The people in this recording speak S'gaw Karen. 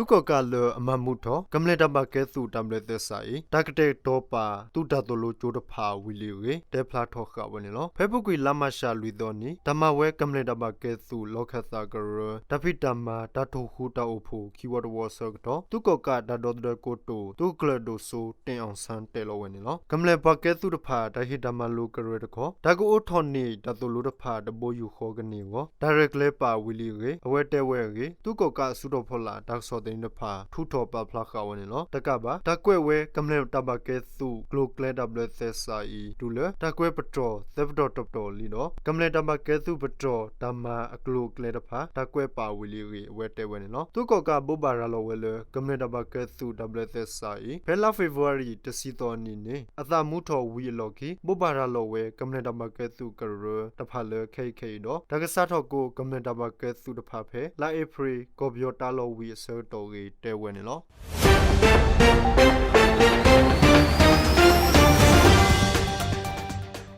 သုးကီၣ်ကးလၢအမၤမူထီၣ် ကမျၢၢ်တၢ်ဘၣ်ကဲသုးတၢ်ဘျၢသဲစးအံၤ တၢ်ကတဲာ်ကတီၤပာ်သုးတၢ်သိၣ်လိကၠိတဖၣ်ဝံၤလံအဂ့ၢ် တဲဖျါထီၣ်ဃာ်ဝဲန့ၣ်လီၤ. ဖဲအပူၤကွံာ်လါမးရှးလွံၢ်သီအနံၤ တၢ်မၤဝဲကမျၢၢ်တၢ်ဘၣ်ကဲသုးလီၢ်ခၢၣ်သးကရၢ တၢ်ဖံးတၢ်မၤတၢ်ထိၣ်ဃူတၢ်အိၣ်ဖှိၣ်ခံဝီတဝီအဆၢကတီၢ် သုးကီၣ်ကးတၢ်ဒီသဒၢကိတိာ် သုးကၠီၣ်ဒိၣ်စိ တင်အောင်စန်း တဲလီၤဝဲန့ၣ်လီၤ. ကမျၢၢ်ပှၤကဲသုးတဖၣ် တၢ်ဟ့ၣ်တၢ်မၤလိကရၢတခီ တၢ်ကအိးထီၣ်န့ၢ်တၢ်သိၣ်လိတဖၣ်တဘိယူၢ်ဃီကန့ၢ်အဂီၢ် တၢ်ရဲၣ်ကျဲၤပာ်ဝံၤလံအဂ့ၢ် အဝဲတဲဝဲအဂ့ၢ် သုးကီၣ်ကးအစုတီၤဖီလာ် တၢ်ကစီၣ်သန့တဖၣ် ထုးထီၣ်ပာ်ဖျါဃာ်ဝဲန့ၣ်လီၤ. တကးဘၣ် တၢ်ကွဲးဝဲကမျၢၢ်တၢ်ဘၣ်ကဲသုးကျိၤကျဲတၢ်ဘျၢသဲစးအံၤ တုၤလၢတၢ်ကွဲးပတြီၢ်သၢပတီၢ်တပတီၢ်လံဒီး ကမျၢၢ်တၢ်ဘၣ်ကဲသုးပတြီၢ်တၢ်မၤအကျိၤအကျဲတဖၣ် တၢ်ကွဲးပာ်ဝံၤလံအဂ့ၢ် အဝဲတဲဝဲန့ၣ်လီၤ. သုးကီၣ်ကးဘိးဘၣ်ရၤလီၤဝဲလၢ ကမျၢၢ်တၢ်ဘၣ်ကဲသုးတၢ်ဘျၢသဲစးအံၤ ဖဲလါဖ့ၤဘြူၤအါရံၤ တဆံသီအနံၤန့ၣ် အသးမူထီၣ်ဝံၤအလီၢ်ခံ ဘိးဘၣ်ရၤလီၤဝဲ ကမျၢၢ်တၢ်ဘၣ်ကဲသုးကရၢတဖၣ်လၢခဲအံၤခဲအံၤဒီး တၢ်ကစးထီၣ်ကိးကမျၢၢ်တၢ်ဘၣ်ကဲသုးတဖၣ်ဖဲ လါအ့ဖြ့ၣ် ကီၢ်ပယီၤတၢ်လီၢ်ဝံၤအဆၢကတီၢ်အဂ့ၢ် တဲဝဲန့ၣ်လီၤ.